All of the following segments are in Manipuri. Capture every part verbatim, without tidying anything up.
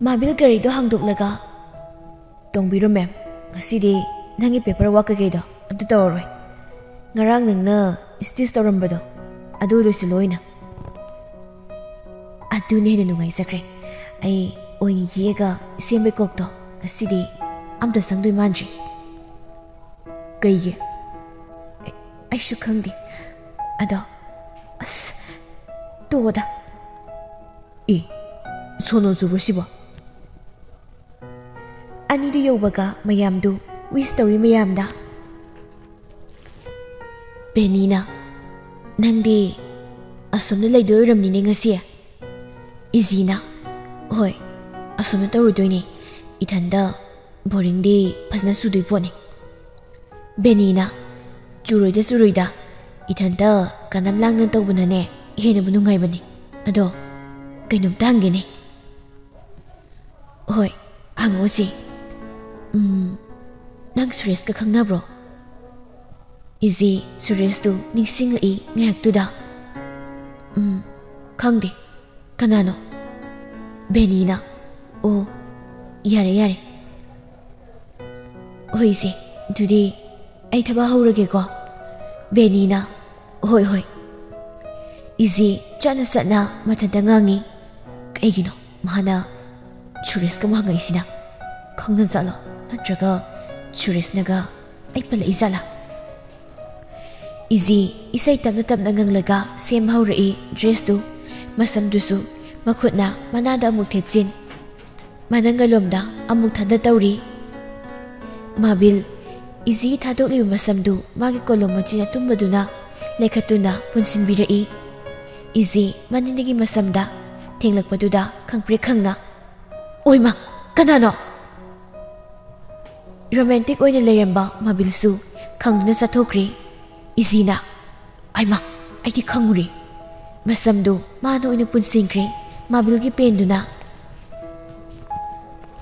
ꯃꯥꯕꯤꯜ ꯒꯥꯔꯤꯗꯣ ꯍꯥꯡꯗꯣꯛꯂꯒ, "ꯇꯣꯡꯕꯤꯔꯣ ꯃꯦꯝ, ꯉꯁꯤꯗꯤ ꯅꯪꯒꯤ ꯄꯦꯄꯔ ꯋꯥꯔꯛ ꯀꯩꯀꯩꯗꯣ ꯑꯗꯨ ꯇꯧꯔꯔꯣꯏ꯫ ꯉꯔꯥꯡ ꯅꯪꯅ ꯁ꯭ꯇꯤꯆ ꯇꯧꯔꯝꯕꯗꯣ ꯑꯗꯨ ꯂꯣꯏꯁꯤꯜꯂꯣ ꯑꯣꯏꯅ꯫" ꯑꯗꯨꯅ ꯍꯦꯟꯅ ꯅꯨꯡꯉꯥꯏꯖꯈ꯭ꯔꯦ꯫ ꯑꯩ ꯑꯣꯏꯅ ꯌꯦꯛꯑꯒ ꯁꯦꯝꯕꯩ ꯀꯣꯛꯇꯣ ꯉꯁꯤꯗꯤ ꯑꯝꯇ ꯆꯪꯗꯣꯏ ꯃꯥꯟꯗ꯭ꯔꯦ꯫ "ꯀꯩꯒꯤ?" "ꯑꯩ-, ꯑꯩꯁꯨ ꯈꯪꯗꯦ꯫ ꯑꯗꯣ, ꯑꯁ, ꯇꯣꯛꯑꯣꯗ꯫" "ꯑꯦ, ꯁꯣꯅꯣ ꯆꯨꯕ꯭ꯔꯣ ꯁꯤꯕꯣ?" ꯑꯅꯤꯗꯨ ꯌꯧꯕꯒ ꯃꯌꯥꯝꯗꯨ ꯋꯤꯁ ꯇꯧꯏ ꯃꯌꯥꯝꯗ꯫ ꯕꯦꯅꯤꯅ, "ꯅꯪꯗꯤ ꯑꯁꯣꯝꯗ ꯂꯩꯗꯣꯏ ꯑꯣꯏꯔꯝꯅꯤꯅꯦ ꯉꯁꯤ?" ꯏꯖꯤꯅ, "ꯍꯣꯏ, ꯑꯁꯣꯝꯗ ꯇꯧꯔꯨꯗꯣꯏꯅꯦ꯫ ꯏꯊꯟꯗ ꯕꯣꯔꯤꯡꯗꯤ ꯐꯖꯅ ꯆꯨꯗꯣꯏ ꯄꯣꯠꯅꯤ꯫" ꯕꯦꯅꯤꯅ, "ꯆꯨꯔꯣꯏꯗ, ꯆꯨꯔꯣꯏꯗ꯫ ꯏꯊꯟꯇ ꯀꯅꯝ ꯂꯥꯡꯅ ꯇꯧꯕꯅꯅꯦ ꯍꯦꯟꯅꯕꯨ ꯅꯨꯡꯉꯥꯏꯕꯅꯦ꯫ ꯑꯗꯣ ꯀꯩꯅꯣꯝꯇ ꯍꯪꯒꯦꯅꯦ꯫" "ꯍꯣꯏ, ꯍꯪꯉꯣ ꯆꯦ꯫ ꯎꯝ, ꯅꯪ ꯁꯨꯔꯦꯁꯀ ꯈꯪꯅꯕ꯭ꯔꯣ?" ꯏꯖꯤ ꯁꯨꯔꯦꯁꯇꯨ ꯅꯤꯡꯁꯤꯡꯂꯛꯏ ꯉꯥꯏꯍꯥꯛꯇꯨꯗ꯫ "ꯎꯝ, ꯈꯪꯗꯦ꯫ ꯀꯅꯥꯅꯣ?" ꯕꯦꯅꯤꯅ, "ꯑꯣ, ꯌꯥꯔꯦ, ꯌꯥꯔꯦ꯫ ꯍꯣꯏ ꯏꯆꯦ, ꯑꯗꯨꯗꯤ ꯑꯩ ꯊꯕꯛ ꯍꯧꯔꯒꯦꯀꯣ꯫" ꯕꯦꯅꯤꯅ, "ꯍꯣꯏ, ꯍꯣꯏ꯫" ꯏꯖꯤ ꯆꯠꯅ ꯆꯠꯅ ꯃꯊꯟꯇ ꯉꯥꯡꯉꯤ꯫ ꯀꯩꯒꯤꯅꯣ ꯃꯥꯅ ꯁꯨꯔꯦꯁꯀ ꯑꯃꯨꯛ ꯍꯪꯉꯛꯏꯁꯤꯅ? ꯈꯪꯅ ꯖꯥꯠꯂꯣ? ꯅꯠꯇ꯭ꯔꯒ ꯁꯨꯔꯦꯁꯅꯒ ꯑꯩ ꯄꯜꯂꯛꯏ ꯖꯥꯠꯂꯥ? ꯏꯖꯤ ꯏꯁꯩ ꯇꯞꯅ ꯇꯞꯅ ꯉꯪꯂꯒ ꯁꯦꯝꯕ ꯍꯧꯔꯛꯏ ꯗ꯭ꯔꯦꯁꯇꯨ꯫ ꯃꯁꯝꯗꯨꯁꯨ ꯃꯈꯨꯠꯅ ꯃꯅꯥꯗ ꯑꯃꯨꯛ ꯊꯦꯠꯆꯤꯟ, ꯃꯅꯪꯒꯜꯂꯣꯝꯗ ꯑꯃꯨꯛ ꯊꯥꯗ ꯇꯧꯔꯤ꯫ ꯃꯥꯕꯤꯜ ꯏꯖꯤꯒꯤ ꯊꯥꯗꯣꯛꯂꯤꯕ ꯃꯁꯝꯗꯨ ꯃꯥꯒꯤ ꯀꯣꯂꯣꯝ ꯃꯆꯤꯟ ꯑꯇꯨꯝꯕꯗꯨꯅ ꯂꯩꯈꯠꯇꯨꯅ ꯄꯨꯟꯁꯤꯟꯕꯤꯔꯛꯏ꯫ ꯏꯖꯤ ꯃꯅꯤꯡꯗꯒꯤ ꯃꯁꯝꯗ ꯊꯦꯡꯂꯛꯄꯗꯨꯗ ꯈꯪꯄ꯭ꯔꯦꯛ ꯈꯪꯅ, "ꯑꯣꯏꯃ, ꯀꯅꯥꯅꯣ?" ꯔꯣꯃꯥꯟꯇꯤꯛ ꯑꯣꯏꯅ ꯂꯩꯔꯝꯕ ꯃꯥꯕꯤꯜꯁꯨ ꯈꯪꯗꯨꯅ ꯆꯠꯊꯣꯛꯈ꯭ꯔꯦ꯫ ꯏꯖꯤꯅ, "ꯑꯩꯃ, ꯑꯩꯗꯤ ꯈꯪꯉꯨꯔꯦ꯫" ꯃꯁꯝꯗꯨ ꯃꯥꯅ ꯑꯣꯏꯅ ꯄꯨꯟꯁꯤꯟꯈ꯭ꯔꯦ ꯃꯥꯕꯤꯜꯒꯤ ꯄꯦꯟꯗꯨꯅ꯫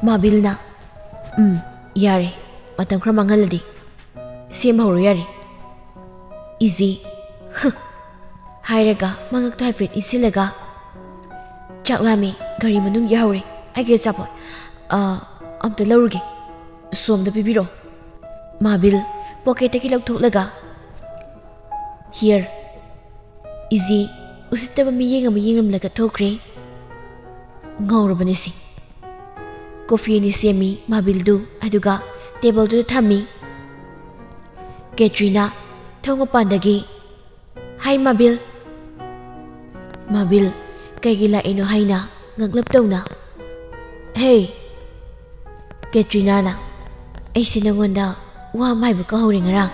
ꯃꯥꯕꯤꯜꯅ, "ꯎꯝ, ꯌꯥꯔꯦ, ꯃꯇꯝ ꯈꯔ ꯃꯥꯡꯍꯜꯂꯗꯤ꯫ ꯁꯦꯝ ꯍꯧꯔꯣ ꯌꯥꯔꯦ꯫" ꯏꯖꯤ, "ꯍ," ꯍꯥꯏꯔꯒ ꯃꯉꯛꯇ ꯍꯥꯏꯐꯦꯠ ꯏꯟꯁꯤꯜꯂꯒ, "ꯆꯥꯛ ꯂꯥꯝꯃꯦ, ꯒꯥꯔꯤ ꯃꯅꯨꯡ ꯌꯥꯍꯧꯔꯦ꯫ ꯑꯩꯒꯤ ꯑꯆꯥꯄꯣꯠ, ꯑ, ꯑꯝꯇ ꯂꯧꯔꯨꯒꯦ꯫ ꯁꯣꯝꯗ ꯄꯤꯕꯤꯔꯣ꯫ ꯃꯥꯕꯤꯜ ꯄꯣꯀꯦꯠꯇꯒꯤ ꯂꯧꯊꯣꯛꯂꯒ, "Here, ꯏꯖꯤ," ꯎꯁꯤꯠꯇꯕ ꯃꯤꯠꯌꯦꯡ ꯑꯃ ꯌꯦꯡꯂꯝꯂꯒ ꯊꯣꯛꯈ꯭ꯔꯦ꯫ ꯉꯥꯎꯔꯕꯅꯦ ꯁꯤ꯫ ꯀꯣꯐꯤ ꯑꯅꯤ ꯁꯦꯝꯃꯤ ꯃꯥꯕꯤꯜꯗꯨ, ꯑꯗꯨꯒ ꯇꯦꯕꯜꯗꯨꯗ ꯊꯝꯃꯤ꯫ ꯀꯦꯇ꯭ꯔꯤꯅꯥ ꯊꯣꯡ ꯃꯄꯥꯟꯗꯒꯤ, "ꯍꯥꯏ ꯃꯥꯕꯤꯜ!" ꯃꯥꯕꯤꯜ ꯀꯩꯒꯤ ꯂꯥꯛꯏꯅꯣ ꯍꯥꯏꯅ ꯉꯛꯂꯞ ꯇꯧꯅ, "ꯍꯦ!" ꯀꯦꯇ꯭ꯔꯤꯅꯥꯅ, "ꯑꯩꯁꯦ ꯅꯪꯉꯣꯟꯗ ꯋꯥ ꯑꯃ ꯍꯥꯏꯕ ꯀꯥꯎꯍꯧꯔꯦ ꯉꯔꯥꯡ꯫"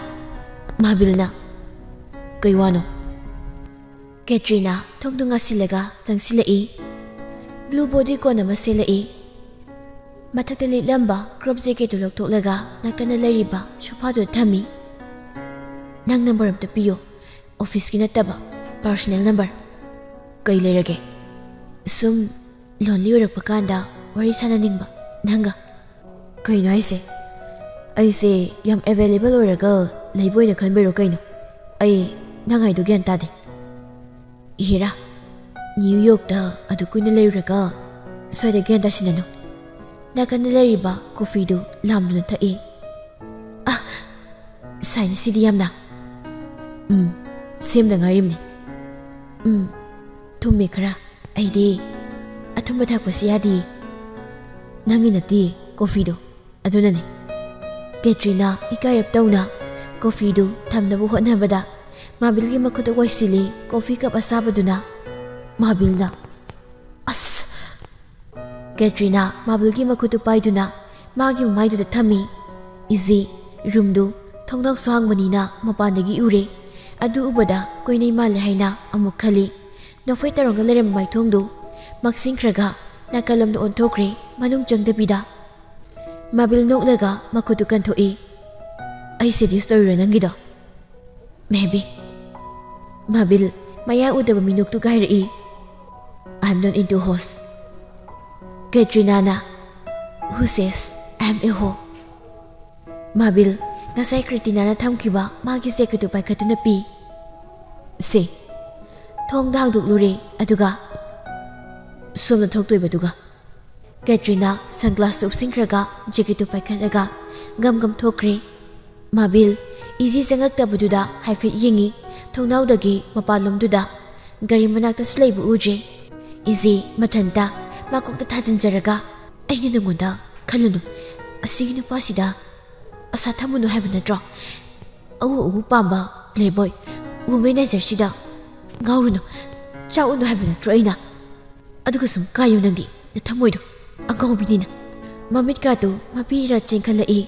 ꯃꯥꯕꯤꯜꯅ, "ꯀꯩ ꯋꯥꯅꯣ?" ꯀꯦꯇ꯭ꯔꯤꯅꯥ ꯊꯣꯡꯗꯨ ꯉꯥꯁꯤꯜꯂꯒ ꯆꯪꯁꯤꯜꯂꯛꯏ꯫ ꯕ꯭ꯂꯨ ꯕꯣꯗꯤ ꯀꯣꯟ ꯑꯃ ꯁꯦꯠꯂꯛꯏ꯫ ꯃꯊꯛꯇ ꯂꯤꯠꯂꯝꯕ ꯀ꯭ꯔꯣꯞ ꯖꯦꯀꯦꯠꯇꯨ ꯂꯧꯊꯣꯛꯂꯒ ꯅꯥꯀꯟꯗ ꯂꯩꯔꯤꯕ ꯁꯣꯐꯥꯗꯨꯗ ꯊꯝꯃꯤ꯫ "ꯅꯪ ꯅꯝꯕꯔ ꯑꯝꯇ ꯄꯤꯌꯣ, ꯑꯣꯐꯤꯁꯀꯤ ꯅꯠꯇꯕ, ꯄꯥꯔꯁꯣꯅꯦꯜ ꯅꯝꯕꯔ꯫" "ꯀꯩ ꯂꯩꯔꯒꯦ?" "ꯁꯨꯝ ꯂꯣꯟꯂꯤ ꯑꯣꯏꯔꯛꯄ ꯀꯥꯟꯗ ꯋꯥꯔꯤ ꯁꯥꯟꯅꯅꯤꯡꯕ ꯅꯪꯒ꯫" "ꯀꯩꯅꯣ ꯍꯥꯏꯁꯦ? ꯑꯩꯁꯦ ꯌꯥꯝ ꯑꯦꯚꯦꯂꯦꯕꯜ ꯑꯣꯏꯔꯒ ꯂꯩꯕ ꯑꯣꯏꯅ ꯈꯟꯕꯩꯔꯣ ꯀꯩꯅꯣ? ꯑꯩ ꯅꯪ ꯍꯥꯏꯗꯣ ꯒ꯭ꯌꯥꯟ ꯇꯥꯗꯦ꯫" "ꯏꯍꯦꯔꯥ, ꯅ꯭ꯌꯨ ꯌꯣꯔꯛꯇ ꯑꯗꯨ ꯀꯨꯏꯅ ꯂꯩꯔꯨꯔꯒ ꯁ꯭ꯋꯥꯏꯗ ꯒ꯭ꯌꯥꯟ ꯇꯥꯁꯤꯟꯅꯅꯨ꯫" ꯅꯥꯀꯟꯗ ꯂꯩꯔꯤꯕ ꯀꯣꯐꯤꯗꯨ ꯂꯥꯝꯗꯨꯅ ꯊꯛꯏ꯫ "ꯑ, ꯁꯥꯏꯅ ꯁꯤꯗꯤ ꯌꯥꯝꯅ꯫" "ꯎꯝ, ꯁꯦꯝꯗ ꯉꯥꯏꯔꯤꯕꯅꯤ꯫" "ꯎꯝ, ꯊꯨꯝꯃꯦ ꯈꯔ꯫ ꯑꯩꯗꯤ ꯑꯊꯨꯝꯕ ꯊꯛꯄꯁꯤ ꯌꯥꯗꯤꯌꯦ꯫" "ꯅꯪꯒꯤ ꯅꯠꯇꯤꯌꯦ ꯀꯣꯐꯤꯗꯣ, ꯑꯗꯨꯅꯅꯦ꯫" ꯀꯦꯇ꯭ꯔꯤꯅꯥ ꯏꯀꯥꯏꯔꯞ ꯇꯧꯅ ꯀꯣꯐꯤꯗꯨ ꯊꯝꯅꯕ ꯍꯣꯠꯅꯕꯗ ꯃꯥꯕꯤꯜꯒꯤ ꯃꯈꯨꯠꯇ ꯋꯥꯏꯁꯤꯜꯂꯤ ꯀꯣꯐꯤ ꯀꯞ ꯑꯁꯥꯕꯗꯨꯅ꯫ ꯃꯥꯕꯤꯜꯅ, "ꯑꯁ!" ꯀꯦꯇ꯭ꯔꯤꯅꯥ ꯃꯥꯕꯤꯜꯒꯤ ꯃꯈꯨꯠꯇꯨ ꯄꯥꯏꯗꯨꯅ ꯃꯥꯒꯤ ꯃꯃꯥꯏꯗꯨꯗ ꯊꯝꯃꯤ꯫ ꯏꯖꯤ ꯔꯨꯝꯗꯨ ꯊꯣꯡꯅꯥꯎꯁꯨ ꯍꯥꯡꯕꯅꯤꯅ ꯃꯄꯥꯟꯗꯒꯤ ꯎꯔꯦ꯫ ꯑꯗꯨ ꯎꯕꯗ ꯀꯣꯏꯅꯩ ꯃꯥꯜꯂꯦ ꯍꯥꯏꯅ ꯑꯃꯨꯛ ꯈꯜꯂꯤ꯫ ꯅꯣꯛꯐꯦꯠ ꯇꯧꯔꯒ ꯂꯩꯔꯝꯕ ꯃꯥꯏꯊꯣꯡꯗꯨ ꯃꯛꯁꯤꯟꯈ꯭ꯔꯒ ꯅꯥꯀꯜꯂꯣꯝꯗ ꯑꯣꯟꯊꯣꯛꯈ꯭ꯔꯦ, ꯃꯅꯨꯡ ꯆꯪꯗꯕꯤꯗ꯫ ꯃꯥꯕꯤꯜ ꯅꯣꯛꯂꯒ ꯃꯈꯨꯠꯇꯨ ꯀꯟꯊꯣꯛꯏ꯫ "ꯑꯩ ꯁꯦꯗ꯭ꯌꯨꯁ ꯇꯧꯔꯤꯔꯣ ꯅꯪꯒꯤꯗꯣ?" "Maybe꯫" ꯃꯥꯕꯤꯜ ꯃꯌꯥ ꯎꯗꯕ ꯃꯤꯅꯣꯛꯇꯨ ꯀꯥꯏꯔꯛꯏ꯫ "I'm not into hoes." ꯀꯦꯇ꯭ꯔꯤꯅꯥꯅ, "Who says I'm a hoe?" ꯃꯥꯕꯤꯜ ꯉꯁꯥꯏ ꯀ꯭ꯔꯤꯇꯤꯅꯥꯅ ꯊꯝꯈꯤꯕ ꯃꯥꯒꯤ ꯖꯦꯀꯦꯠꯇꯨ ꯄꯥꯏꯈꯠꯇꯨꯅ ꯄꯤ꯫ "ꯁꯦ꯫" ꯊꯣꯡꯗ ꯍꯥꯡꯗꯣꯛꯂꯨꯔꯦ, ꯑꯗꯨꯒ, "ꯁꯣꯝꯗ ꯊꯣꯛꯇꯣꯏꯕꯗꯨꯒ?" ꯀꯦꯇ꯭ꯔꯤꯅꯥ ꯁꯟꯒ꯭ꯂꯥꯁꯇꯨ ꯎꯞꯁꯤꯟꯈ꯭ꯔꯒ ꯖꯦꯀꯦꯠꯇꯨ ꯄꯥꯏꯈꯠꯂꯒ ꯒꯝ ꯒꯝ ꯊꯣꯛꯈ꯭ꯔꯦ꯫ ꯃꯥꯕꯤꯜ, ꯏꯖꯤ ꯆꯪꯉꯛꯇꯕꯗꯨꯗ ꯍꯥꯏꯐꯦꯠ ꯌꯦꯡꯉꯤ, ꯊꯣꯡꯅꯥꯎꯗꯒꯤ ꯃꯄꯥꯟꯂꯣꯝꯗꯨꯗ꯫ ꯒꯥꯔꯤ ꯃꯅꯥꯛꯇꯁꯨ ꯂꯩꯕ ꯎꯗ꯭ꯔꯦ꯫ ꯏꯖꯤ ꯃꯊꯟꯇ ꯃꯀꯣꯛꯇ ꯊꯥꯖꯤꯟꯖꯔꯒ, "ꯑꯩꯅ ꯅꯉꯣꯟꯗ ꯈꯜꯂꯨꯅꯨ, ꯑꯁꯤꯒꯤ ꯅꯨꯄꯥꯁꯤꯗ ꯑꯁꯥ ꯊꯝꯃꯨꯅꯨ ꯍꯥꯏꯕ ꯅꯠꯇ꯭ꯔꯣ? ꯑꯎ ꯑꯎ ꯄꯥꯝꯕ playboy womanizerꯁꯤꯗ ꯉꯥꯎꯔꯨꯅꯨ, ꯆꯥꯛꯎꯅꯨ ꯍꯥꯏꯕ ꯅꯠꯇ꯭ꯔꯣ ꯑꯩꯅ? ꯑꯗꯨꯒ ꯁꯨꯝ ꯀꯥꯏꯌꯨ ꯅꯪꯒꯤ ꯅꯊꯃꯣꯏꯗꯣ, ꯑꯉꯥꯎꯕꯤꯅꯤꯅ!" ꯃꯃꯤꯠꯀꯥꯗꯨ ꯃꯄꯤ ꯏꯔꯥ ꯆꯦꯟꯈꯠꯂꯛꯏ꯫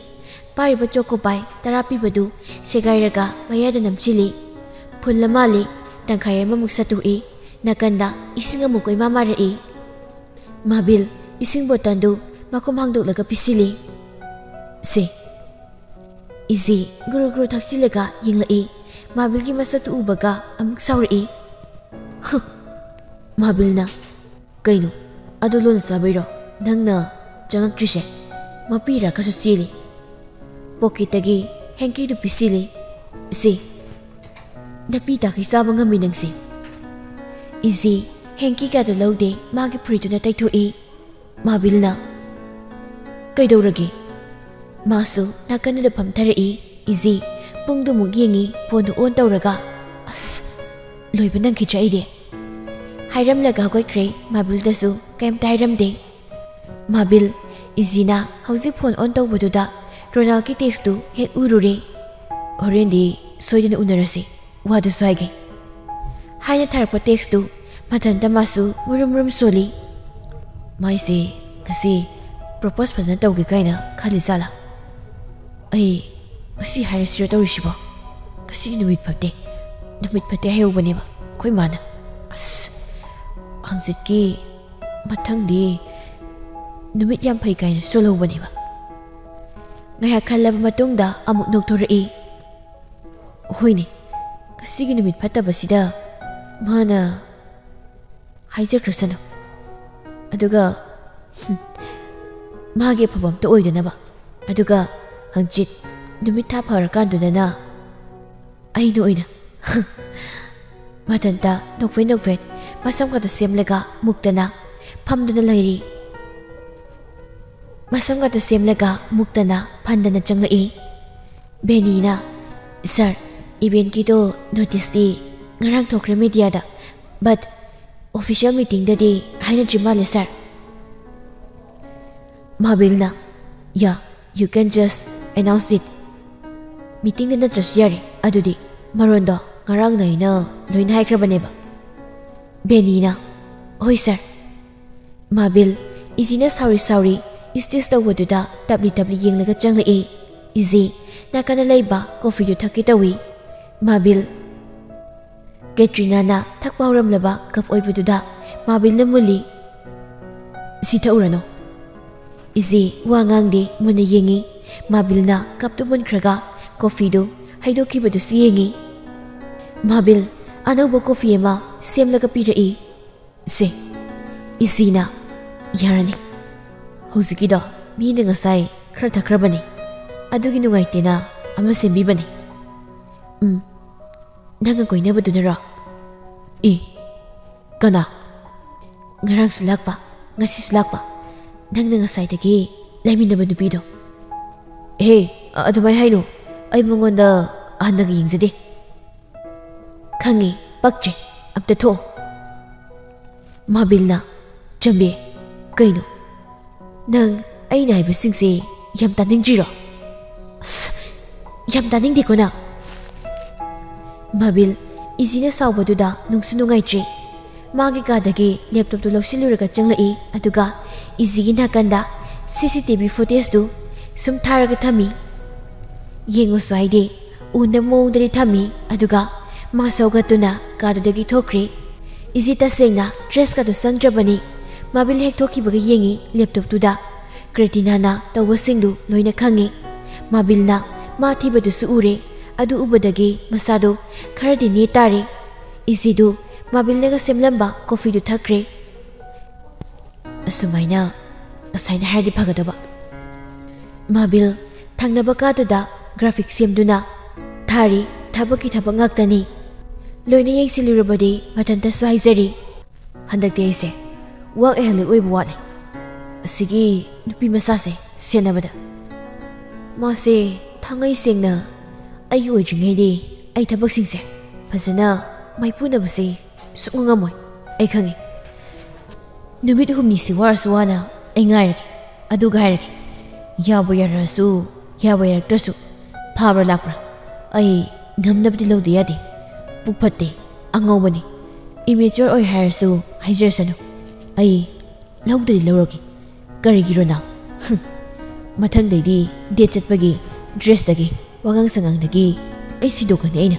ꯄꯥꯏꯔꯤꯕ ꯆꯣꯀꯣ ꯄꯥꯏ ꯇꯔꯥ ꯄꯤꯕꯗꯨ ꯁꯦꯒꯥꯏꯔꯒ ꯃꯌꯥꯗ ꯅꯝꯁꯤꯜꯂꯤ꯫ ꯐꯨꯜꯂ ꯃꯥꯜꯂꯤ, ꯇꯪꯈꯥꯏ ꯑꯃꯃꯨꯛ ꯁꯠꯇꯣꯛꯏ꯫ ꯅꯥꯀꯟꯗ ꯏꯁꯤꯡ ꯑꯃꯨꯛ ꯀꯣꯏꯃꯥ ꯃꯥꯔꯛꯏ꯫ ꯃꯥꯕꯤꯜ ꯏꯁꯤꯡ ꯕꯣꯇꯜꯗꯨ ꯃꯈꯨꯝ ꯍꯥꯡꯗꯣꯛꯂꯒ ꯄꯤꯁꯤꯜꯂꯤ꯫ "ꯁꯦ꯫" ꯏꯖꯤ ꯒꯨꯔꯨ ꯒꯨꯔꯨ ꯊꯛꯆꯤꯜꯂꯒ ꯌꯦꯡꯂꯛꯏ꯫ ꯃꯥꯕꯤꯜꯒꯤ ꯃꯁꯛꯇꯨ ꯎꯕꯒ ꯑꯃꯨꯛ ꯁꯥꯎꯔꯛꯏ꯫ "ꯍ!" ꯃꯥꯕꯤꯜꯅ, "ꯀꯩꯅꯣ, ꯑꯗꯨ ꯂꯣꯟꯅ ꯆꯥꯕꯩꯔꯣ ꯅꯪꯅ ꯆꯪꯉꯛꯇ꯭ꯔꯤꯁꯦ?" ꯃꯄꯤ ꯏꯔꯥ ꯈꯔꯁꯨ ꯆꯦꯜꯂꯤ꯫ ꯄꯣꯀꯦꯠꯇꯒꯤ ꯍꯦꯡꯀꯤꯗꯨ ꯄꯤꯁꯤꯜꯂꯤ꯫ "ꯁꯦ, ꯅꯄꯤ ꯇꯥꯈꯩ ꯆꯥꯕ ꯉꯝꯃꯤ ꯅꯪꯁꯦ꯫" ꯏꯖꯤ ꯍꯦꯡꯀꯤꯒꯗꯨ ꯂꯧꯗꯦ, ꯃꯥꯒꯤ ꯐꯨꯔꯤꯠꯇꯨꯅ ꯇꯩꯊꯣꯛꯏ꯫ ꯃꯥꯕꯤꯜꯅ, "ꯀꯩꯗꯧꯔꯒꯦ?" ꯃꯥꯁꯨ ꯅꯥꯀꯟꯗꯨꯗ ꯐꯝꯊꯔꯛꯏ꯫ ꯏꯖꯤ ꯄꯨꯡꯗꯨꯃꯨꯛ ꯌꯦꯡꯉꯤ, ꯐꯣꯟꯗꯨ ꯑꯣꯟ ꯇꯧꯔꯒ꯫ "ꯑꯁ, ꯂꯣꯏꯕ ꯅꯪꯈꯤꯗ꯭ꯔꯦ ꯑꯩꯗꯤ!" ꯍꯥꯏꯔꯝꯂꯒ ꯍꯧꯒꯠꯈ꯭ꯔꯦ꯫ ꯃꯥꯕꯤꯜꯗꯁꯨ ꯀꯩꯝꯇ ꯍꯥꯏꯔꯝꯗꯦ꯫ ꯃꯥꯕꯤꯜ, ꯏꯖꯤꯅ ꯍꯧꯖꯤꯛ ꯐꯣꯟ ꯑꯣꯟ ꯇꯧꯕꯗꯨꯗ ꯔꯣꯅꯥꯜꯒꯤ ꯇꯦꯛꯁꯇꯨ ꯍꯦꯛ ꯎꯔꯨꯔꯦ꯫ "ꯍꯣꯔꯦꯟꯗꯤ ꯁꯣꯏꯗꯅ ꯎꯅꯔꯁꯤ, ꯋꯥꯗꯨꯁꯨ ꯍꯥꯏꯒꯦ" ꯍꯥꯏꯅ ꯊꯥꯔꯛꯄ ꯇꯦꯛꯁꯇꯨ ꯃꯊꯟꯇ ꯃꯥꯁꯨ ꯃꯨꯔꯨꯝ ꯃꯨꯔꯨꯝ ꯁꯣꯜꯂꯤ꯫ "ꯃꯥꯏꯁꯦ ꯉꯁꯤ ꯄ꯭ꯔꯣꯄꯣꯁ ꯐꯖꯅ ꯇꯧꯒꯦ ꯀꯥꯏꯅ ꯈꯜꯂꯤ ꯖꯥꯠꯂꯥ? ꯑꯩ ꯉꯁꯤ ꯍꯥꯏꯔꯁꯤꯔ ꯇꯧꯔꯤꯁꯤꯕꯣ? ꯉꯁꯤ ꯅꯨꯃꯤꯠ ꯐꯠꯇꯦ, ꯅꯨꯃꯤꯠ ꯐꯠꯇꯦ ꯍꯥꯏꯍꯧꯕꯅꯦꯕ ꯑꯩꯈꯣꯏ ꯃꯥꯅ꯫ ꯑꯁ, ꯍꯪꯆꯤꯠꯀꯤ ꯃꯊꯪꯗꯤ ꯅꯨꯃꯤꯠ ꯌꯥꯝ ꯐꯩ ꯀꯥꯏꯅ ꯁꯣꯜꯍꯧꯕꯅꯦꯕ꯫" ꯉꯥꯏꯍꯥꯛ ꯈꯜꯂꯕ ꯃꯇꯨꯡꯗ ꯑꯃꯨꯛ ꯅꯣꯛꯊꯣꯔꯛꯏ꯫ "ꯍꯣꯏꯅꯦ, ꯉꯁꯤꯒꯤ ꯅꯨꯃꯤꯠ ꯐꯠꯇꯕꯁꯤꯗ ꯃꯥꯅ ꯍꯥꯏꯖꯈ꯭ꯔꯁꯅꯨ꯫ ꯑꯗꯨꯒ, ꯍꯨꯝ, ꯃꯥꯒꯤ ꯑꯐꯕ ꯑꯝꯇ ꯑꯣꯏꯗꯅꯕ꯫ ꯑꯗꯨꯒ ꯍꯪꯆꯤꯠ ꯅꯨꯃꯤꯠ ꯊꯥ ꯐꯔꯀꯥꯟꯗꯨꯗꯅ ꯑꯩꯅ ꯑꯣꯏꯅ", ꯃꯊꯟꯇ ꯅꯣꯛꯐꯦꯠ ꯅꯣꯛꯐꯦꯠ ꯃꯁꯝꯒꯗꯣ ꯁꯦꯝꯂꯒ ꯃꯨꯛꯇꯅ ꯐꯝꯗꯨꯅ ꯂꯩꯔꯤ꯫ ꯃꯁꯝꯒꯗꯣ ꯁꯦꯝꯂꯒ ꯃꯨꯛꯇꯅ ꯐꯟꯗꯅ ꯆꯪꯂꯛꯏ꯫ ꯕꯦꯅꯤꯅ, "ꯁꯥꯔ, ꯏꯚꯦꯟꯠꯀꯤꯗꯣ ꯅꯣꯇꯤꯁꯇꯤ ꯉꯔꯥꯡ ꯊꯣꯛꯈ꯭ꯔꯦ ꯃꯦꯗꯤꯌꯥꯗ, ꯕꯠ ꯑꯣꯐꯤꯁꯤꯌꯦꯜ ꯃꯤꯇꯤꯡꯗꯗꯤ ꯍꯥꯏꯅꯗ꯭ꯔꯤ ꯃꯥꯜꯂꯦ ꯁꯥꯔ꯫" ꯃꯥꯕꯤꯜꯅ, "ꯌꯥ, you can just announce it꯫ ꯃꯤꯇꯤꯡꯗ ꯅꯠꯇ꯭ꯔꯁꯨ ꯌꯥꯔꯦ, ꯑꯗꯨꯗꯤ ꯃꯔꯣꯟꯗꯣ ꯉꯔꯥꯡꯅ ꯑꯩꯅ ꯂꯣꯏꯅ ꯍꯥꯏꯈ꯭ꯔꯕꯅꯦꯕ꯫" ꯕꯦꯅꯤꯅ, "ꯍꯣꯏ ꯁꯥꯔ꯫" ꯃꯥꯕꯤꯜ, ꯏꯖꯤꯅ ꯁꯥꯎꯔꯤ ꯁꯥꯎꯔꯤ ꯏꯁꯇꯤꯁ ꯇꯧꯕꯗꯨꯗ ꯇꯞꯂꯤ ꯇꯞꯂꯤ ꯌꯦꯡꯂꯒ ꯆꯪꯂꯛꯏ꯫ ꯏꯖꯤ ꯅꯥꯀꯟꯗ ꯂꯩꯕ ꯀꯣꯐꯤꯗꯨ ꯊꯛꯀꯦ ꯇꯧꯏ꯫ ꯃꯥꯕꯤꯜ, ꯀꯦꯇ꯭ꯔꯤꯅꯥꯅ ꯊꯛꯄ ꯍꯧꯔꯝꯂꯕ ꯀꯞ ꯑꯣꯏꯕꯗꯨꯗ ꯃꯥꯕꯤꯜꯅ ꯃꯨꯜꯂꯤ꯫ "ꯁꯤ ꯊꯛꯎꯔꯅꯨ꯫" ꯏꯖꯤ ꯋꯥ ꯉꯥꯡꯗꯦ, ꯃꯨꯟꯅ ꯌꯦꯡꯉꯤ꯫ ꯃꯥꯕꯤꯜꯅ ꯀꯞꯇꯨ ꯃꯨꯟꯈ꯭ꯔꯒ ꯀꯣꯐꯤꯗꯨ ꯍꯩꯗꯣꯛꯈꯤꯕꯗꯨꯁꯨ ꯌꯦꯡꯉꯤ꯫ ꯃꯥꯕꯤꯜ ꯑꯅꯧꯕ ꯀꯣꯐꯤ ꯑꯃ ꯁꯦꯝꯂꯒ ꯄꯤꯔꯛꯏ꯫ "ꯁꯦ꯫" ꯏꯖꯤꯅ, "ꯌꯥꯔꯅꯤ꯫ ꯍꯧꯖꯤꯛꯀꯤꯗꯣ ꯃꯤꯅ ꯉꯁꯥꯏ ꯈꯔ ꯊꯛꯈ꯭ꯔꯕꯅꯤ꯫ ꯑꯗꯨꯒꯤ ꯅꯨꯡꯉꯥꯏꯇꯦꯅ ꯑꯃ ꯁꯦꯝꯕꯤꯕꯅꯤ꯫" "ꯎꯝ, ꯅꯪꯒ ꯀꯣꯏꯅꯕꯗꯨꯅꯔꯣ?" "ꯑꯦ, ꯀꯅꯥ?" "ꯉꯔꯥꯡꯁꯨ ꯂꯥꯛꯄ, ꯉꯁꯤꯁꯨ ꯂꯥꯛꯄ, ꯅꯪꯅ ꯉꯁꯥꯏꯗꯒꯤ ꯂꯩꯃꯤꯟꯅꯕ ꯅꯨꯄꯤꯗꯣ꯫" "ꯑꯦ, ꯑ-, ꯑꯗꯨꯃꯥꯏ ꯍꯥꯏꯅꯨ꯫ ꯑꯩ ꯃꯉꯣꯟꯗ ꯍꯟꯅꯒ ꯌꯦꯡꯖꯗꯦ꯫" "ꯈꯪꯉꯤ, ꯄꯛꯇ꯭ꯔꯦ꯫ ꯑꯝꯇ ꯊꯣꯛꯑꯣ꯫" ꯃꯥꯕꯤꯜꯅ, "ꯆꯝꯕꯤ, ꯀꯩꯅꯣ? ꯅꯪ ꯑꯩꯅ ꯍꯥꯏꯕꯁꯤꯡꯁꯦ ꯌꯥꯝ ꯇꯥꯅꯤꯡꯗ꯭ꯔꯤꯔꯣ? ꯑꯁ, ꯌꯥꯝ ꯇꯥꯅꯤꯡꯗꯦꯀꯣ ꯅꯪ?" ꯃꯥꯕꯤꯜ, ꯏꯖꯤꯅ ꯁꯥꯎꯕꯗꯨꯗ ꯅꯨꯡꯁꯨ ꯅꯨꯡꯉꯥꯏꯇ꯭ꯔꯦ꯫ ꯃꯥꯒꯤ ꯀꯥꯗꯒꯤ ꯂꯦꯞꯇꯣꯞꯇꯨ ꯂꯧꯁꯤꯜꯂꯨꯔꯒ ꯆꯪꯂꯛꯏ, ꯑꯗꯨꯒ ꯏꯖꯤꯒꯤ ꯅꯥꯀꯟꯗ ꯁꯤ ꯁꯤ ꯇꯤ ꯚꯤ ꯐꯨꯇꯦꯖꯇꯨ ꯁꯨꯝ ꯊꯥꯔꯒ ꯊꯝꯃꯤ꯫ "ꯌꯦꯡꯉꯨꯁꯨ ꯍꯥꯏꯗꯦ, ꯎꯅꯕ ꯃꯑꯣꯡꯗꯗꯤ ꯊꯝꯃꯤ, ꯑꯗꯨꯒ ꯃꯥꯁꯨ ꯍꯧꯒꯠꯇꯨꯅ ꯀꯥꯗꯨꯗꯒꯤ ꯊꯣꯛꯈ꯭ꯔꯦ꯫" ꯏꯖꯤ ꯇꯁꯦꯡꯅ ꯗ꯭ꯔꯦꯁꯀꯗꯨ ꯁꯪꯗ꯭ꯔꯕꯅꯤ꯫ ꯃꯥꯕꯤꯜ ꯍꯦꯛ ꯊꯣꯛꯈꯤꯕꯒ ꯌꯦꯡꯉꯤ ꯂꯦꯞꯇꯣꯞꯇꯨꯗ꯫ ꯀ꯭ꯔꯦꯇꯤꯅꯥꯅ ꯇꯧꯕꯁꯤꯡꯗꯨ ꯂꯣꯏꯅ ꯈꯪꯉꯤ꯫ ꯃꯥꯕꯤꯜꯅ ꯃꯥ ꯊꯤꯕꯗꯨꯁꯨ ꯎꯔꯦ꯫ ꯑꯗꯨ ꯎꯕꯗꯒꯤ ꯃꯁꯥꯗꯨ ꯈꯔꯗꯤ ꯅꯦ ꯇꯥꯔꯦ꯫ ꯏꯖꯤꯗꯨ ꯃꯥꯕꯤꯜꯅꯒ ꯁꯦꯝꯂꯝꯕ ꯀꯣꯐꯤꯗꯨ ꯊꯛꯈ꯭ꯔꯦ꯫ ꯑꯁꯨꯃꯥꯏꯅ, ꯉꯁꯥꯏꯅ ꯍꯥꯏꯔꯗꯤ ꯐꯒꯗꯕ꯫ ꯃꯥꯕꯤꯜ ꯊꯪꯅꯕ ꯀꯥꯗꯨꯗ ꯒ꯭ꯔꯥꯐꯤꯛ ꯁꯦꯝꯗꯨꯅ ꯊꯥꯔꯤ꯫ ꯊꯕꯛꯀꯤ ꯊꯕꯛ ꯉꯥꯛꯇꯅꯤ꯫ ꯂꯣꯏꯅ ꯌꯦꯡꯁꯤꯜꯂꯨꯔꯕꯗꯤ ꯃꯊꯟꯇꯁꯨ ꯍꯥꯏꯖꯔꯤ꯫ "ꯍꯟꯗꯛꯇꯤ ꯑꯩꯁꯦ ꯋꯥꯛ ꯑꯦꯍꯣꯂꯤꯛ ꯑꯣꯏꯕ ꯋꯥꯠꯂꯦ꯫ ꯑꯁꯤꯒꯤ ꯅꯨꯄꯤ ꯃꯆꯥꯁꯦ ꯁꯦꯟꯅꯕꯗ ꯃꯥꯁꯦ ꯊꯥꯡꯉꯩ ꯁꯦꯡꯅ ꯑꯩꯒꯤ ꯑꯣꯏꯗ꯭ꯔꯤꯉꯩꯗꯤ ꯑꯩ ꯊꯕꯛꯁꯤꯡꯁꯦ ꯐꯖꯅ ꯃꯥꯏꯄꯨꯅꯕꯁꯦ ꯁꯨꯛꯉꯝ ꯉꯝꯃꯣꯏ꯫ ꯑꯩ ꯈꯪꯉꯤ꯫ ꯅꯨꯃꯤꯠ ꯍꯨꯝꯅꯤꯁꯤ ꯋꯥꯔꯁꯨ ꯋꯥꯅ ꯑꯩ ꯉꯥꯏꯔꯒꯦ꯫ ꯑꯗꯨꯒ ꯍꯥꯏꯔꯒꯦ, ꯌꯥꯕꯨ ꯌꯥꯔꯛꯑꯁꯨ ꯌꯥꯕꯨ ꯌꯥꯔꯛꯇ꯭ꯔꯁꯨ ꯐꯥꯕ꯭ꯔꯥ ꯂꯥꯛꯄ꯭ꯔꯥ ꯑꯩ ꯉꯝꯅꯕꯗꯤ ꯂꯧꯗ ꯌꯥꯗꯦ꯫ ꯄꯨꯛ ꯐꯠꯇꯦ, ꯑꯉꯥꯎꯕꯅꯤ, ꯏꯃꯦꯆꯣꯔ ꯑꯣꯏ ꯍꯥꯏꯔꯁꯨ ꯍꯥꯏꯖꯔꯁꯅꯨ꯫ ꯑꯩ ꯂꯧꯗꯗꯤ ꯂꯧꯔꯒꯦ꯫ ꯀꯔꯤꯒꯤꯔꯣ ꯅꯪ? ꯍꯨꯝ꯫ ꯃꯊꯪꯗꯩꯗꯤ ꯗꯦꯠ ꯆꯠꯄꯒꯤ ꯗ꯭ꯔꯦꯁꯇꯒꯤ ꯋꯥꯉꯥꯡ ꯁꯉꯥꯡꯗꯒꯤ ꯑꯩ ꯁꯤꯗꯣꯛꯀꯅꯤ ꯑꯩꯅ꯫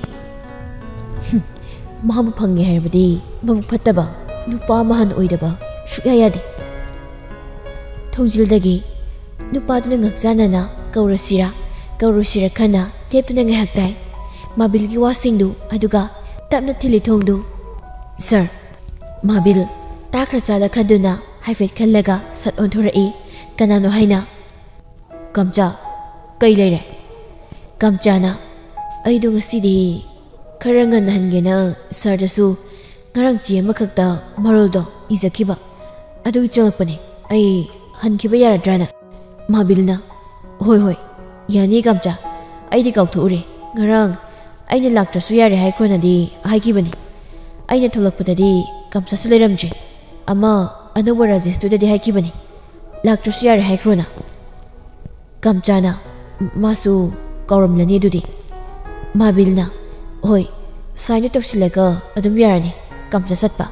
ꯍꯨꯝ꯫ ꯃꯥꯕꯨ ꯐꯪꯉꯦ ꯍꯥꯏꯔꯕꯗꯤ ꯃꯕꯨꯛ ꯐꯠꯇꯕ ꯅꯨꯄꯥ ꯑꯃ ꯍꯥꯟꯅ ꯑꯣꯏꯗꯕ ꯁꯨꯛꯌꯥ ꯌꯥꯗꯦ꯫ ꯊꯣꯡꯖꯤꯜꯗꯒꯤ ꯅꯨꯄꯥꯗꯨꯅ ꯉꯛꯆꯥꯟꯅꯅ ꯀꯧꯔꯁꯤꯔꯥ ꯀꯧꯔꯣꯏꯁꯤꯔꯥ ꯈꯟꯅ ꯂꯦꯞꯇꯨꯅ ꯉꯥꯏꯍꯥꯛ ꯇꯥꯏ꯫ ꯃꯥꯕꯤꯜꯒꯤ ꯋꯥꯁꯤꯡꯗꯨ ꯑꯗꯨꯒ ꯇꯞꯅ ꯊꯤꯜꯂꯤ ꯊꯣꯡꯗꯨ꯫ "ꯁꯥꯔ"꯫ ꯃꯥꯕꯤꯜ ꯇꯥꯈ꯭ꯔ ꯆꯥꯗ ꯈꯟꯗꯨꯅ ꯍꯥꯏꯐꯦꯠ ꯈꯜꯂꯒ ꯁꯠ ꯑꯣꯟꯊꯣꯔꯛꯏ꯫ "ꯀꯅꯥꯅꯣ ꯍꯥꯏꯅ?" "ꯀꯝꯆꯥ, ꯀꯩ ꯂꯩꯔꯦ?" ꯀꯝꯆꯥꯅ, "ꯑꯩꯗꯣ ꯉꯁꯤꯗꯤ ꯈꯔ ꯉꯟꯅ ꯍꯟꯒꯦꯅ ꯁꯥꯔꯗꯁꯨ ꯉꯔꯥꯡ ꯆꯦ ꯑꯃꯈꯛꯇ ꯃꯔꯣꯜꯗꯣ ꯏꯖꯈꯤꯕ, ꯑꯗꯨꯒꯤ ꯆꯪꯂꯛꯄꯅꯦ꯫ ꯑꯩ ꯍꯟꯈꯤꯕ ꯌꯥꯔꯗ꯭ꯔꯥꯅ?" ꯃꯥꯕꯤꯜꯅ, "ꯍꯣꯏ, ꯍꯣꯏ, ꯌꯥꯅꯤ ꯀꯝꯆꯥ, ꯑꯩꯗꯤ ꯀꯥꯎꯊꯣꯛꯎꯔꯦ꯫ ꯉꯔꯥꯡ ꯑꯩꯅ ꯂꯥꯛꯇ꯭ꯔꯁꯨ ꯌꯥꯔꯦ ꯍꯥꯏꯈ꯭ꯔꯣꯅꯗꯤ ꯍꯥꯏꯈꯤꯕꯅꯤ꯫ ꯑꯩꯅ ꯊꯣꯛꯂꯛꯄꯗꯗꯤ ꯀꯝꯆꯥꯁꯨ ꯂꯩꯔꯝꯗ꯭ꯔꯦ꯫ ꯑꯃ ꯑꯅꯧꯕ ꯔꯥꯖꯦꯁꯇꯨꯗꯗꯤ ꯍꯥꯏꯈꯤꯕꯅꯤ, ꯂꯥꯛꯇ꯭ꯔꯁꯨ ꯌꯥꯔꯦ ꯍꯥꯏꯈ꯭ꯔꯣꯅ"꯫ ꯀꯝꯆꯥꯅ, "ꯃꯥꯁꯨ ꯀꯥꯎꯔꯝꯂꯅꯤ ꯑꯗꯨꯗꯤ"꯫ ꯃꯥꯕꯤꯜꯅ, "ꯍꯣꯏ, ꯁꯥꯏꯟꯗꯨ ꯇꯧꯁꯤꯜꯂꯒ ꯑꯗꯨꯝ ꯌꯥꯔꯅꯤ ꯀꯝꯆꯥ ꯆꯠꯄ"꯫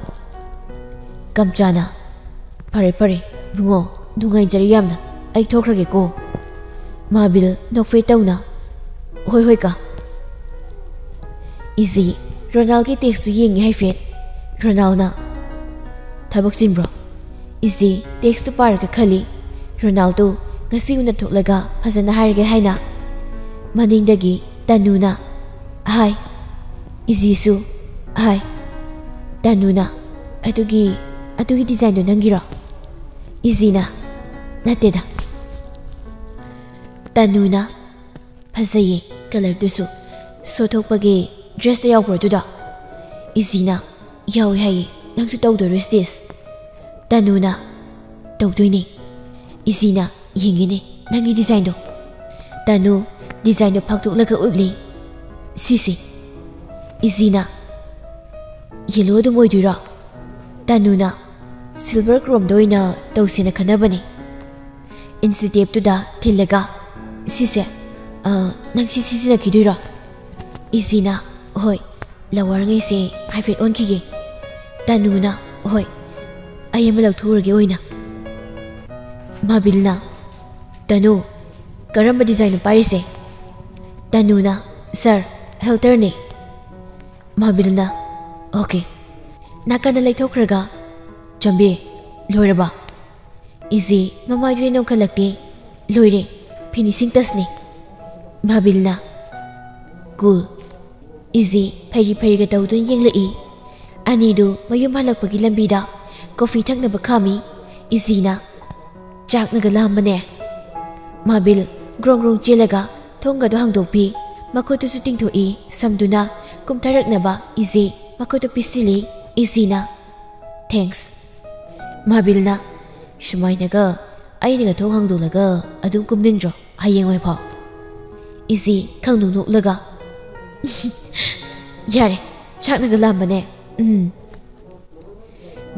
ꯀꯝꯆꯥꯅ, "ꯐꯔꯦ, ꯐꯔꯦ, ꯏꯕꯨꯡꯉꯣ, ꯅꯨꯡꯉꯥꯏꯖꯔꯦ ꯌꯥꯝꯅ꯫ ꯑꯩ ꯊꯣꯛꯈ꯭ꯔꯒꯦꯀꯣ"꯫ ꯃꯥꯕꯤꯜ ꯅꯣꯛꯐꯦ ꯇꯧꯅ, "ꯍꯣꯏ, ꯍꯣꯏ, ꯀꯥ"꯫ ꯏꯖꯤ ꯔꯣꯅꯥꯜꯒꯤ ꯇꯦꯛꯁꯇꯨ ꯌꯦꯡꯉꯤ ꯍꯥꯏꯐꯦꯠ꯫ ꯔꯣꯅꯥꯜꯅ, "ꯊꯕꯛ ꯆꯤꯟꯕ꯭ꯔꯣ?" ꯏꯖꯤ ꯇꯦꯛꯁꯇꯨ ꯄꯥꯔꯒ ꯈꯜꯂꯤ꯫ ꯔꯣꯅꯥꯜꯗꯣ ꯉꯁꯤ ꯎꯅ ꯊꯣꯛꯂꯒ ꯐꯖꯅ ꯍꯥꯏꯔꯒꯦ ꯍꯥꯏꯅ꯫ ꯃꯅꯤꯡꯗꯒꯤ ꯇꯅꯨꯅ, "ꯍꯥꯏ"꯫ ꯏꯖꯤꯁꯨ, "ꯍꯥꯏ"꯫ ꯇꯅꯨꯅ, "ꯑꯗꯨꯒꯤ, ꯑꯗꯨꯒꯤ ꯗꯤꯖꯥꯏꯟꯗꯣ ꯅꯪꯒꯤꯔꯣ?" ꯏꯖꯤꯅ, "ꯅꯠꯇꯦꯗ"꯫ ꯇꯅꯨꯅ, "ꯐꯖꯩꯌꯦ ꯀꯂꯔꯗꯨꯁꯨ꯫ ꯁꯣ ꯊꯣꯛꯄꯒꯤ ꯗ꯭ꯔꯦꯁꯇ ꯌꯥꯎꯕ꯭ꯔꯣ ꯑꯗꯨꯗꯣ?" ꯏꯖꯤꯅ, "ꯌꯥꯎꯋꯦ ꯍꯥꯏꯌꯦ, ꯅꯪꯁꯨ ꯇꯧꯗꯣꯏꯔꯣ ꯁ꯭ꯇꯦꯖ?" ꯇꯅꯨꯅ, "ꯇꯧꯗꯣꯏꯅꯦ, ꯏꯖꯤꯅ, "ꯌꯦꯡꯒꯦꯅꯦ ꯅꯪꯒꯤ ꯗꯤꯖꯥꯏꯟꯗꯣ"꯫ ꯇꯅꯨ ꯗꯤꯖꯥꯏꯟꯗꯣ ꯐꯥꯛꯇꯣꯛꯂꯒ ꯎꯠꯂꯤ꯫ "ꯁꯤꯁꯦ"꯫ ꯏꯖꯤꯅ, "ꯌꯦꯜꯂꯣ ꯑꯗꯨꯝ ꯑꯣꯏꯗꯣꯏꯔꯣ?" ꯇꯅꯨꯅ, "ꯁꯤꯜꯚꯔ ꯀ꯭ꯔꯣꯝꯗ ꯑꯣꯏꯅ ꯇꯧꯁꯦꯅ ꯈꯟꯅꯕꯅꯦ"꯫ ꯏꯟꯆꯤ ꯇꯦꯞꯇꯨꯗ ꯊꯤꯜꯂꯒ, "ꯁꯤꯁꯦ, ꯑ, ꯅꯪ ꯁꯤ ꯁꯤꯖꯤꯟꯅꯈꯤꯗꯣꯏꯔꯣ?" ꯏꯖꯤꯅ, "ꯍꯣꯏ, ꯂꯋꯥꯔꯉꯩꯁꯦ ꯍꯥꯏꯐꯦꯠ ꯑꯣꯟꯈꯤꯒꯦ"꯫ ꯇꯅꯨꯅ, "ꯍꯣꯏ, ꯑꯩ ꯑꯃ ꯂꯧꯊꯣꯛꯎꯔꯒꯦ ꯑꯣꯏꯅ"꯫ ꯃꯥꯕꯤꯜꯅ, "ꯇꯅꯨ, ꯀꯔꯝꯕ ꯗꯤꯖꯥꯏꯟꯅꯣ ꯄꯥꯏꯔꯤꯁꯦ?" ꯇꯅꯨꯅ, "ꯁꯥꯔ, ꯍꯦꯜꯇꯔꯅꯦ"꯫ ꯃꯥꯕꯤꯜꯅ, "ꯑꯣꯀꯦ"꯫ ꯅꯥꯀꯟꯗ ꯂꯩꯊꯣꯛꯈ꯭ꯔꯒ, "ꯆꯝꯕꯤ, ꯂꯣꯏꯔꯕ?" ꯏꯖꯤ ꯃꯃꯥꯏꯗꯨꯗ ꯅꯣꯡꯈꯠꯂꯛꯇꯦ꯫ "ꯂꯣꯏꯔꯦ, ꯐꯤꯅꯤꯁꯤꯡ ꯇꯁꯅꯤ"꯫ ꯃꯥꯕꯤꯜꯅ, "ꯀꯨꯜ"꯫ ꯏꯖꯤ ꯐꯩꯔꯤ ꯐꯩꯔꯤꯒ ꯇꯧꯗꯨꯅ ꯌꯦꯡꯂꯛꯏ꯫ ꯑꯅꯤꯗꯨ ꯃꯌꯨꯝ ꯍꯜꯂꯛꯄꯒꯤ ꯂꯝꯕꯤꯗ ꯀꯣꯐꯤ ꯊꯛꯅꯕ ꯈꯥꯝꯃꯤ꯫ ꯏꯖꯤꯅ, "ꯆꯥꯛꯅꯒ ꯂꯥꯝꯕꯅꯦ"꯫ ꯃꯥꯕꯤꯜ ꯒ꯭ꯔꯣꯡ ꯒ꯭ꯔꯣꯡ ꯆꯦꯜꯂꯒ ꯊꯣꯡꯒꯗꯨ ꯍꯥꯡꯗꯣꯛꯄꯤ꯫ ꯃꯈꯨꯠꯇꯨꯁꯨ ꯇꯤꯡꯊꯣꯛꯏ꯫ ꯁꯝꯗꯨꯅ ꯀꯨꯝꯊꯔꯛꯅꯕ ꯏꯖꯤ ꯃꯈꯨꯠꯇꯨ ꯄꯤꯁꯤꯜꯂꯤ꯫ ꯏꯖꯤꯅ, "ꯊꯦꯡꯛꯁ"꯫ ꯃꯥꯕꯤꯜꯅ, "ꯁꯨꯃꯥꯏꯅꯒ ꯑꯩꯅꯒ ꯊꯣꯡ ꯍꯥꯡꯗꯣꯛꯂꯒ ꯑꯗꯨꯝ ꯀꯨꯝꯅꯤꯡꯗ꯭ꯔꯣ ꯍꯌꯦꯡꯋꯥꯏꯐꯥꯎ?" ꯏꯖꯤ ꯈꯪꯅꯣꯛ ꯅꯣꯛꯂꯒ, "ꯌꯥꯔꯦ, ꯆꯥꯛꯅꯒ ꯂꯥꯝꯕꯅꯦ꯫ ꯎꯝ"꯫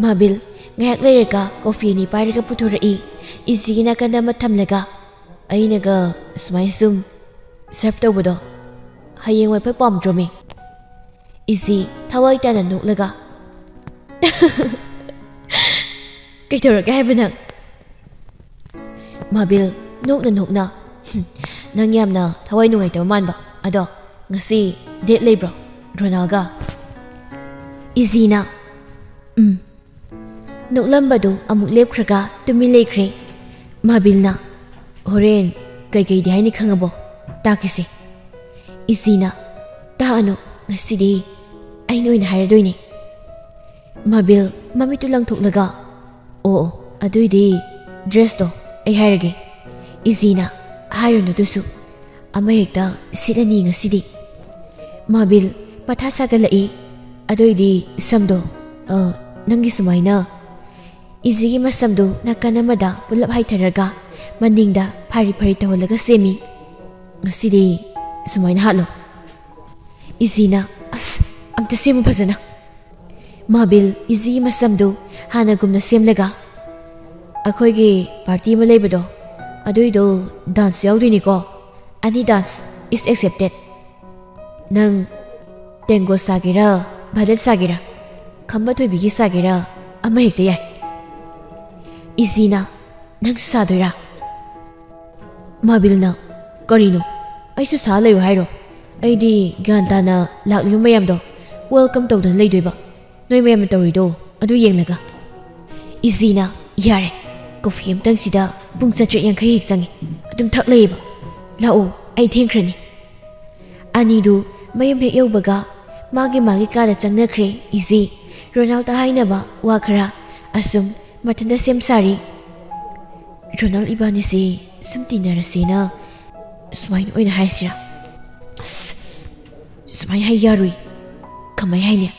ꯃꯥꯕꯤꯜ ꯉꯥꯏꯍꯥꯛ ꯂꯩꯔꯒ ꯀꯣꯐꯤ ꯑꯅꯤ ꯄꯥꯏꯔꯒ ꯄꯨꯊꯣꯔꯛꯏ꯫ ꯏꯖꯤꯒꯤ ꯅꯥꯀꯟꯗ ꯑꯃ ꯊꯝꯂꯒ, "ꯑꯩꯅꯒ ꯁꯨꯃꯥꯏꯅ ꯁꯨꯝ ꯁꯔꯞ ꯇꯧꯕꯗꯣ ꯍꯌꯦꯡꯋꯥꯏꯐꯥꯎ ꯄꯥꯝꯗ꯭ꯔꯣꯃꯤ?" ꯏꯖꯤ ꯊꯋꯥꯏ ꯇꯥꯅ ꯅꯣꯛꯂꯒ, "ꯀꯩꯗꯧꯔꯒꯦ ꯍꯥꯏꯕ ꯅꯪ?" ꯃꯥꯕꯤꯜ ꯅꯣꯛꯅ ꯅꯣꯛꯅ, "ꯍꯨꯝ, ꯅꯪ ꯌꯥꯝꯅ ꯊꯋꯥꯏ ꯅꯨꯡꯉꯥꯏꯇꯕ ꯃꯥꯟꯕ꯫ ꯑꯗꯣ ꯉꯁꯤ ꯗꯦꯠ ꯂꯩꯕ꯭ꯔꯣ ꯔꯣꯅꯥꯒ?" ꯏꯖꯤꯅ, "ꯎꯝ"꯫ ꯅꯣꯛꯂꯝꯕꯗꯨ ꯑꯃꯨꯛ ꯂꯦꯞꯈ꯭ꯔꯒ ꯇꯨꯃꯤꯟ ꯂꯩꯈ꯭ꯔꯦ꯫ ꯃꯥꯕꯤꯜꯅ, "ꯍꯣꯔꯦꯟ ꯀꯩꯀꯩꯗꯤ ꯍꯥꯏꯅꯤ ꯈꯪꯉꯕꯣ? ꯇꯥꯛꯀꯦꯁꯦ"꯫ ꯏꯖꯤꯅ, "ꯇꯥꯛꯑꯅꯨ, ꯉꯁꯤꯗꯤ ꯑꯩꯅ ꯑꯣꯏꯅ ꯍꯥꯏꯔꯗꯣꯏꯅꯦ"꯫ ꯃꯥꯕꯤꯜ ꯃꯃꯤꯠꯇꯨ ꯂꯪꯊꯣꯛꯂꯒ, "ꯑꯣ, ꯑꯣ, ꯑꯗꯨꯏꯗꯤ ꯗ꯭ꯔꯦꯁꯇꯣ ꯑꯩ ꯍꯥꯏꯔꯒꯦ"꯫ ꯏꯖꯤꯅ, "ꯍꯥꯏꯔꯨꯅꯨ ꯑꯗꯨꯁꯨ, ꯑꯃꯍꯦꯛꯇ ꯁꯦꯠꯂꯅꯤ ꯉꯁꯤꯗꯤ"꯫ ꯃꯥꯕꯤꯜ ꯃꯊꯥ ꯁꯥꯒꯠꯂꯛꯏ꯫ "ꯑꯗꯨꯏꯗꯤ ꯁꯝꯗꯣ, ꯑ, ꯅꯪꯒꯤ ꯁꯨꯃꯥꯏꯅ"꯫ ꯏꯖꯤꯒꯤ ꯃꯁꯝꯗꯨ ꯅꯥꯀꯟ ꯑꯃꯗ ꯄꯨꯂꯞ ꯍꯥꯏꯊꯔꯒ ꯃꯅꯤꯡꯗ ꯐꯥꯔꯤ ꯐꯥꯔꯤ ꯇꯧꯍꯜꯂꯒ ꯁꯦꯝꯃꯤ꯫ "ꯉꯁꯤꯗꯤ ꯁꯨꯃꯥꯏꯅ ꯍꯥꯠꯂꯣ꯫" ꯏꯖꯤꯅ, "ꯑꯁ, ꯑꯝꯇ ꯁꯦꯝꯃꯨ ꯐꯖꯅ꯫" ꯃꯥꯕꯤꯜ ꯏꯖꯤꯒꯤ ꯃꯁꯝꯗꯨ ꯍꯥꯟꯅꯒꯨꯝꯅ ꯁꯦꯝꯂꯒ, "ꯑꯩꯈꯣꯏꯒꯤ ꯄꯥꯔꯇꯤ ꯑꯃ ꯂꯩꯕꯗꯣ, ꯑꯗꯨꯏꯗꯣ dance ꯌꯥꯎꯗꯣꯏꯅꯤꯀꯣ꯫ Any dance is accepted꯫ ꯅꯪ ꯇꯦꯡꯒꯣ ꯁꯥꯒꯦꯔꯥ, ꯕꯂꯦꯠ ꯁꯥꯒꯦꯔꯥ, ꯈꯝꯕ ꯊꯣꯏꯕꯤꯒꯤ ꯁꯥꯒꯦꯔꯥ, ꯑꯃ ꯍꯦꯛꯇ ꯌꯥꯏ꯫" ꯏꯖꯤꯅ, "ꯅꯪꯁꯨ ꯁꯥꯗꯣꯏꯔꯥ?" ꯃꯥꯕꯤꯜꯅ, "ꯀꯔꯤꯅꯣ? ꯑꯩꯁꯨ ꯁꯥ ꯂꯩꯌꯨ ꯍꯥꯏꯔꯣ? ꯑꯩꯗꯤ ꯒ꯭ꯌꯥꯟ ꯇꯥꯅ ꯂꯥꯛꯂꯤꯕ ꯃꯌꯥꯝꯗꯣ ꯋꯦꯜꯀꯝ ꯇꯧꯗꯅ ꯂꯩꯗꯣꯏꯕ, ꯅꯣꯏ ꯃꯌꯥꯝꯅ ꯇꯧꯔꯤꯗꯣ ꯑꯗꯨ ꯌꯦꯡꯂꯒ꯫" ꯏꯖꯤꯅ, "ꯌꯥꯔꯦ, ꯀꯣꯐꯤ ꯑꯃꯇꯪꯁꯤꯗ ꯄꯨꯡ ꯆꯥꯇ꯭ꯔꯦꯠ ꯌꯥꯡꯈꯩ ꯍꯦꯛ ꯆꯪꯉꯤ, ꯑꯗꯨꯝ ꯊꯛ ꯂꯩꯌꯦꯕ꯫ ꯂꯥꯛꯑꯣ, ꯑꯩ ꯊꯦꯡꯈ꯭ꯔꯅꯤ꯫" ꯑꯅꯤꯗꯨ ꯃꯌꯨꯝ ꯍꯦꯛ ꯌꯧꯕꯒ ꯃꯥꯒꯤ ꯃꯥꯒꯤ ꯀꯥꯗ ꯆꯪꯅꯈ꯭ꯔꯦ꯫ ꯏꯖꯤ, ꯔꯣꯅꯥꯜꯗ ꯍꯥꯏꯅꯕ ꯋꯥ ꯈꯔ ꯑꯁꯨꯝ ꯃꯊꯟꯇ ꯁꯦꯝ ꯁꯥꯔꯤ꯫ "ꯔꯣꯅꯥꯜ, ꯏꯕꯥꯅꯤꯁꯦ ꯁꯨꯝ ꯇꯤꯟꯅꯔꯁꯦꯅ ꯁꯨꯃꯥꯏꯅ ꯑꯣꯏꯅ ꯍꯥꯏꯁꯤꯔꯥ?" "ꯑꯁ, ꯁꯨꯃꯥꯏꯅ ꯍꯥꯏ ꯌꯥꯔꯨꯏ꯫" "ꯀꯃꯥꯏ ꯍꯥꯏꯅꯤ?"